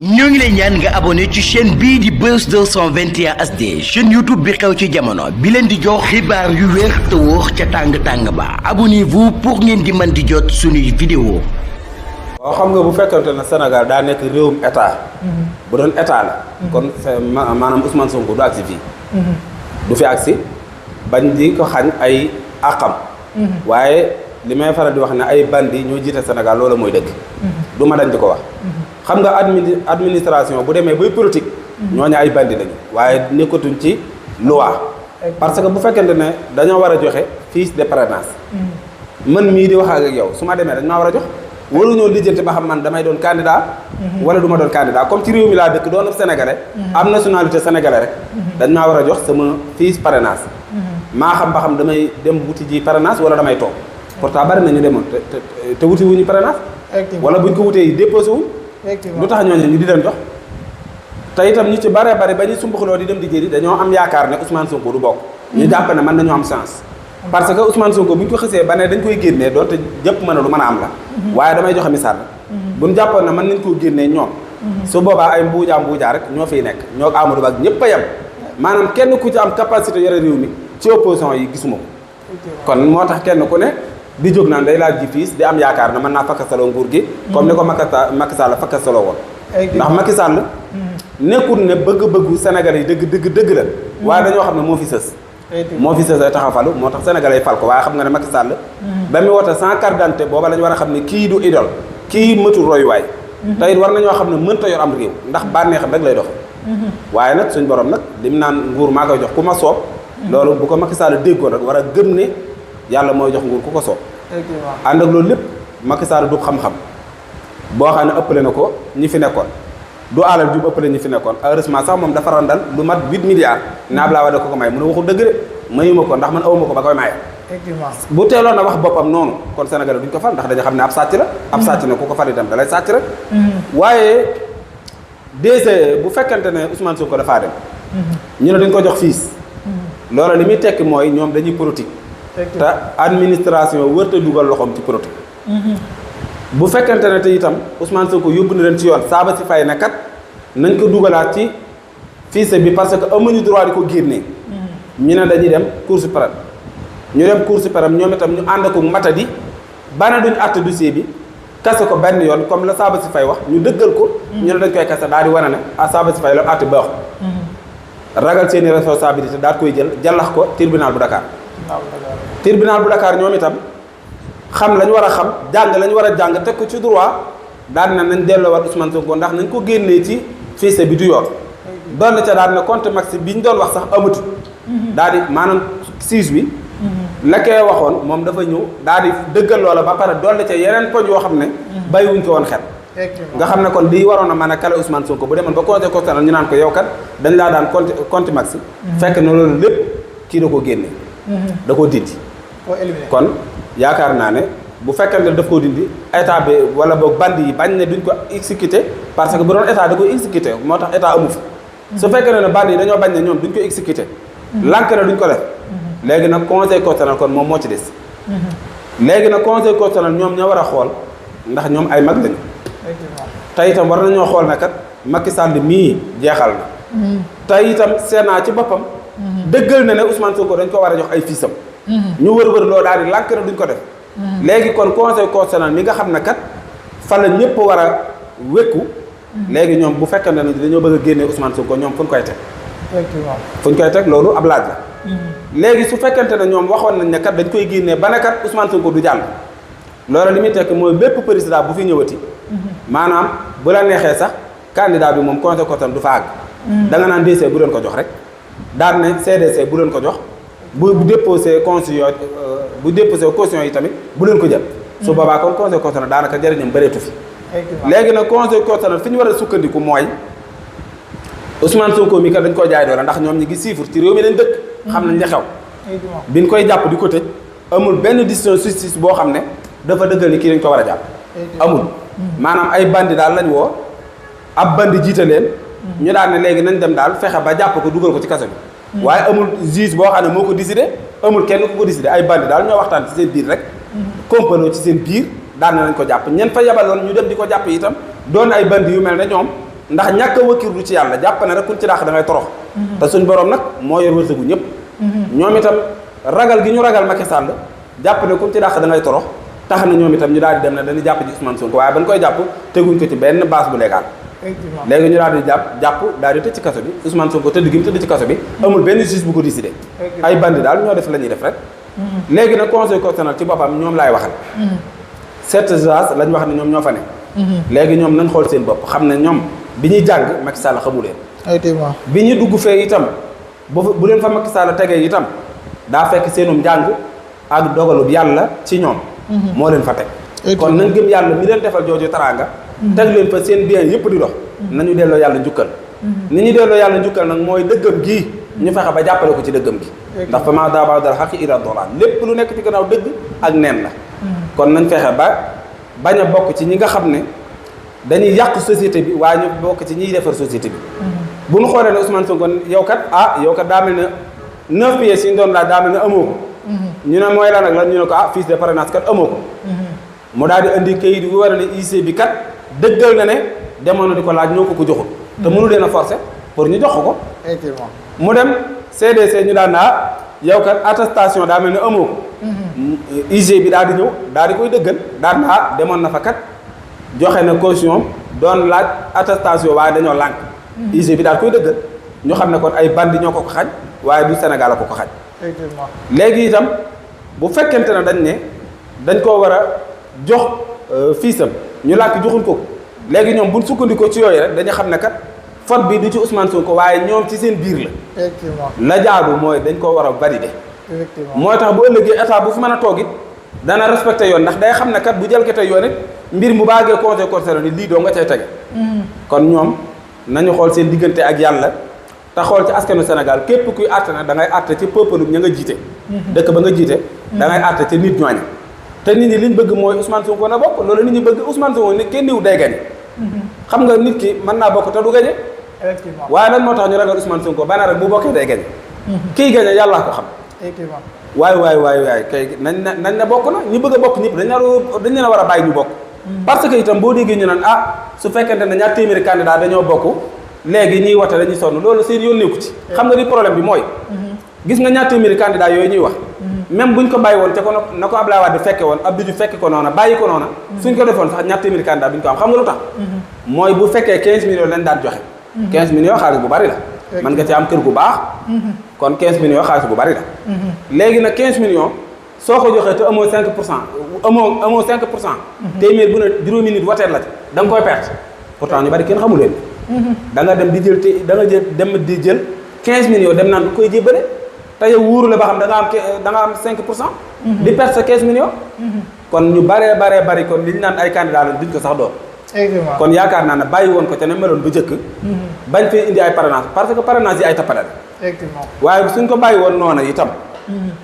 ñoo ngi lay ñaan nga abonné ci chaîne bii di Buzz 221 HD chaîne YouTube bi xew ci jamono bi leen di jox xibaar yu wér te wóor ca tàng-tàng ba abonnez-vous pour ngeen di mën di jot suñuy vidéo. waaw xam nga bu fekkante ne Sénégal daa nekk réewum état. bu doon état la. kon maanaam Ousmane Sonko du agsi fii. du fi agsi bañ di ko xañ ay àqam. waaye li may faral di wax ne ay bandi ñoo jiite Sénégal loolu mooy dëgg. du ma dañ di ko wax. xam nga administration bu demee bay politique. ñooñu ay bandi lañu waaye nekkatuñ ci loi. parce que bu fekkente ne dañoo war a joxe fiche de parrainage. man mii di wax ak yow su ma demee dañ maa war a jox. waruñoo lijjanti ba xam man damay doon candidat. wala du ma doon candidat comme ci réew mi laa dëkk doon sénégalais. am nationalité sénégalais rek. dañ maa war a jox sama fiche parrainage. maa xam ba xam damay dem wuti ji parrainage wala damay toog. pourtant bari nañu demoon te wuti wuñu parrainage. wala buñ ko wutee déposé wu. lu tax ñooñu ñu di leen jox. te itam ñu ci bare bari ba ñu sumbuxloo di dem di jëri dañoo am yaakaar ne Ousmane Sonko du bokk. ñu jàpp ne man nañoo am chance. parce que Ousmane Sonko bu ñu ko xësee ba ne dañ koy génnee doonte jëpp mën a lu mën a am la. waaye damay joxe misaal la. bu ñu jàppoon ne mën nañ koo génnee ñoom. su boobaa ay mbuujaa rek ñoo fiy nekk ñoo Amadou Ba ak ñëpp a yem. maanaam kenn ku ci am capacité yore réew mi ci opposition yi gisuma ko. kon moo tax kenn ku ne di jóg naan day laaj ji fiis di am yaakaar na mën naa fakkasaloo nguur gi. comme ni ko Macky Sall fakkasaloo woon. ndax Macky Sall nekkul ne bëgg-bëggu Sénégal yi dëgg la. waaye dañoo xam ne moo fi sës. moo fi sës ay taxawalu moo tax Sénégal yi fal ko waaye xam nga ne Macky Sall. ba mu wote sans carte d'identité booba la ñu war a xam ne kii du idole kii mëtul royuwaay. te it war nañoo xam ne mënta yor am réew ndax bànneexam rek lay doxe waaye nag suñ borom nag lim naan nguur maa koy jox ku ma soob. loolu bu ko Macky Sall déggoon rek war a gëm ne yàlla mooy jox nguur ku ko soob. ànd ak loolu lépp Macky Sall du xam-xam boo xam ne ëppale na ko ñi fi nekkoon du alal ju ëppale ñi fi nekkoon heureusement sax moom dafa randal lu mat 8 milliards ne Abdoulaye Wade ko may mu ne waxul dëgg de mayuma ko ndax man awuma ko ba koy maye. bu teeloon na wax boppam noonu kon Sénégal duñ ko fal ndax dañu xam ne ab sàcc la. ab sàcc na ku ko fal itam da lay sàcc rek. waaye DC bu fekkente ne Ousmane Sonko dafaa dem. ñu ne dañ ko jox fiis loolu li muy tekki mooy ñoom dañuy politique. te administration wërta dugal loxoom ci politique. bu fekkente ne te itam Ousmane Sonko yóbbu na leen ci yoon saaba si fay ne kat nañ ko dugalaat ci fiise bi parce que amuñu droit di ko génnee. ñu ne dañuy dem Cour suprême ñu dem Cour suprême ñoom itam ñu ànd ko matadi ba ne duñ àtte dossier bi kase ko benn yoon comme la saaba si fay wax ñu dëggal ko. ñu ne dañ koy kase daal di wane ne saaba si fay la àtte baaxul. ragal seeni responsabilité daal koy jël jàllax ko tribunal bu Dakar. tribunal bu Dakar ñoom itam xam lañ war a xam jàng lañ war a jàng teg ko ci droit daal na nañ delloowaat Ousmane Sonko ndax nañ ko génnee ci fiise bi du yoon. doon na ca daal ne compte max bi ñu doon wax sax amatul. daal di maanaam siis bi. la koy waxoon moom dafa ñëw daal di dëggal loola ba pare doon na ca yeneen poñ yoo xam ne. bàyyiwuñ ko woon xel. nga xam ne kon lii waroon a mën a kale Ousmane Sonko bu demoon ba conseil constitutionnel ñu naan ko yow kat dañ laa daan compte max. fekk na loolu lépp kii da koo génne. da koo dindi. kon yaakaar naa ne bu fekkee ne daf koo dindi état bi wala boog bandi yi bañ ne duñ ko exécuté parce que bu doon état da koy exécuté moo tax état amu fi. su fekkee ne bandi yi dañoo bañ ne ñoom duñ ko exécuté. lànk na duñ ko def. léegi nag conseil constitutionnel kon moom moo ci des. léegi nag conseil constitutionnel ñoom ñoo war a xool ndax ñoom ay mag lañu. te itam war nañoo xool ne kat Macky Sall mii jeexal na. te itam Sénat ci boppam. dëggal na ne Ousmane Sonko dañ ko war a jox ay fiisam. ñu wër loo daal di lànk na duñ ko def. léegi kon conseil constitutionnel mi nga xam ne kat fa la ñëpp war a wékku. léegi ñoom bu fekkee ne dañoo bëgg a génne Ousmane Sonko ñoom fu ñu koy teg. fu ñu koy teg loolu ab laaj la. léegi su fekkente ne ñoom waxoon nañ ne kat dañ koy génnee ba ne kat Ousmane Sonko du jàll. loolu li muy tekk mooy bépp président bu fi ñëwati. maanaam bu la neexee sax candidat bi moom conseil constitutionnel du fa àgg. da nga naan DC bu leen ko jox rek. daan ne CDC bu leen ko jox. bu déposé constitution bu déposé caution yi tamit bu leen ko jël. su boobaa kon conseil constitutionnel daanaka njëriñam bëreetu fi. léegi nag conseil constitutionnel fi ñu war a sukkandiku mooy Ousmane Sonko mi kat dañ koo jaay doole ndax ñoom ñi ngi siifur ci réew mi lañ dëkk. xam nañ li xew. biñ koy jàpp di ko tëj amul benn décision justice boo xam ne dafa dëggal ni kii dañ ko war a jàpp. amul maanaam ay bandi daal lañ woo ab bandi jiite leen. ñu daal ne léegi nañ dem daal fexe ba jàpp ko dugal ko ci kaso bi. waaye amul juge boo xam ne moo ko décidé amul kenn ku ko décidé ay bandi daal ñoo waxtaan ci seen biir rek. complot ci seen biir daal na nañ ko jàpp ñen fa yabaloon ñu dem di ko jàpp itam doon ay bandi yu mel ne ñoom ndax ñàkk a wëkkirlu ci yàlla jàpp ne rek kuñ ci dàq da ngay torox te suñ borom nag moo yor wërsëgu ñëpp ñoom itam ragal gi ñu ragal Macky Sall jàpp ne kuñ ci dàq da ngay torox tax na ñoom itam ñu daal di dem ne dañuy jàpp ci Ousmane Sonko waaye bañ koy jàpp teguñ ko ci benn base bu légal léegi ñu daal di jàpp daal di tëj ci kaso bi Ousmane Sonko tëdd gi mu tëdd ci kaso bi amul benn juge bu ko décidé ay bandi daal ñoo def la ñuy def rek léegi nag conseil constitutionnel ci boppam ñoom laay waxal cette agence lañ wax ne ñoom ñoo fa ne léegi ñoom nañ xool seen bopp xam ne ñoom bi ñuy jàng Macky Sall xamu leen bi ñu dugg fee itam bu leen fa Macky Sall tegee itam daa fekk seenum njàng ak dogalub yàlla ci ñoom moo leen fa teg kon nañ gëm yàlla mi leen defal jooju taraanga teg leen fa seen bien yëpp di dox nañu delloo yàlla njukkal ni ñu delloo yàlla njukkal nag mooy dëggam gii ñu fexe ba jàppale ko ci dëggam gi ndax fa maa daabaa dal xaqi ila dolaan lépp lu nekk ci gannaaw dëgg ak neen la kon nañ fexe ba bañ a bokk ci ñi nga xam ne dañuy yàq société bi waaye ñu bokk ci ñiy defar société bi bu ñu xoolee ne Ousmane Sonko yow kat daa mel ne 9 pièces yi ñu doon laaj daa mel ne amoo ko ñu ne mooy lan ak lan ñu ne ko fiche de parrainage kat amoo ko mu daal di indi kayit yu war a ne IC bi kat dëggal na ne demoon na di ko laaj ñoo ko joxul te mënu leen a forcer pour ñu jox ko mu dem CDC ñu daan yow kat attestation daa mel ne amoo ko IC bi daal di ñëw daal di koy dëggal daan demoon na fa kat joxe na caution doon laaj attestation waaye dañoo lànk IC bi daal koy dëggal ñu xam ne kon ay bandi ñoo ko xañ waaye du Sénégal a ko xañ léegi itam bu fekkente ne dañ koo war a jox fiisam ñu làkk joxuñ ko léegi ñoom buñ sukkandikoo ci yooyu rek dañu xam ne kat faute bi du ci Ousmane Sonko waaye ñoom ci seen biir la jaadu mooy dañ koo war a valider mooy tax bu ëllëgee état bu fi mën a toog it dana respecté yoon ndax day xam ne kat bu jalgatee yoon it mbir mu baagee conseil constitutionnel ni lii doo nga cay tege kon ñoom nañu xool seen diggante ak yàlla te xool ci askanu Sénégal képp kuy àtte na da ngay àtte ci peuple ña nga jiite dëkk ba nga jiite da ngay àtte ci nit ñooñu te nit ñi liñ bëgg mooy Ousmane Sonko na bokk loolu nit ñi bëgg Ousmane Sonko ni kenn diw day gañe xam nga nit ki mën naa bokk te du gañe waaye lan moo tax ñu ragal Ousmane Sonko bana rek bu bokkee day gañe kii gañe yàllaa ko xam waay kay nañ na bokk na ñu bëgg a bokk ñëpp dañ leen a war a bàyyi ñu bokk parce que itam boo déggee ñu naan su fekkente ne ñaar téeméeri candidat dañoo bokk léegi ñuy wote dañuy sonn loolu seen yoon nekku ci xam nga ni problème bi mooy gis nga ñaar téeméeri candidat yooyu ñuy wax même buñ ko bàyyi woon te ko na ko Abdoulaye Wade fekke woon Abdou Diouf fekke ko noona bàyyi ko noona suñ ko defoon sax ñaar téeméeri candidat duñ ko am xam nga lu tax mooy bu fekkee 15 millions lañ daan joxe 15 millions xaalis bu bari la mën nga ci am kër gu baax kon 15 millions xaalis bu bari la léegi nag 15 millions soo ko joxee te amoo 5 pour cent amoo 5 pour cent téeméer bu ne juróomi nit wateel la ci da nga koy perte pourtant ñu bari kenn xamu leen da nga dem di jël dem di jël 15 millions dem naan du koy jébbale te yow wóoru la ba xam da nga am 5 pour cent di perte sa 15 millions kon ñu bari kon li ñu naan ay candidat la duñ ko sax doon kon yaakaar naa ne bàyyi woon ko te ne meloon bu njëkk bañ fee indi ay parrainage parce que parrainage yi ay tappale la waaye suñ ko bàyyi woon noonu itam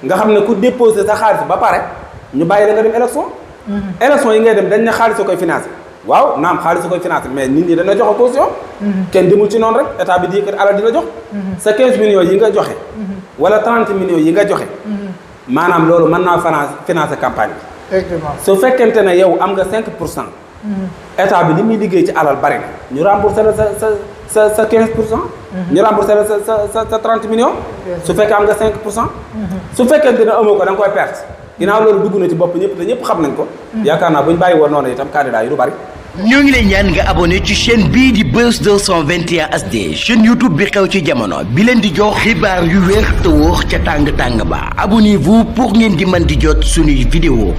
nga xam ne ku déposé sa xaalis ba pare ñu bàyyi la nga dem élection yi ngay dem dañ ne xaalis koy financé waaw naam xaalis koy financé mais nit ñi dana joxe caution kenn demul ci noonu rek état bi di yëkkati alal di la jox sa 15 millions yi nga joxe wala 30 millions yi nga joxe maanaam loolu mën naa financer campagne bi su fekkente ne yow am nga 5 pour cent état bi li muy liggéey ci alal bari na ñu remboursé la sa 15 pour cent ñu remboursé la sa 30 millions su fekkee am nga 5 pour cent su fekkente ne amoo ko da nga koy perte ginnaaw loolu dugg na ci bopp ñëpp te ñëpp xam nañ ko yaakaar naa bu ñu bàyyi woon noonu itam candidat yi du bari ñoo ngi lay ñaan nga abonné ci chaîne bii di Buzz 221 HD chaîne YouTube bi xew ci jamono bi leen di jox xibaar yu wér te wóor ca tàng tàng ba abonnez-vous pour ngeen di mën di jot suñuy vidéo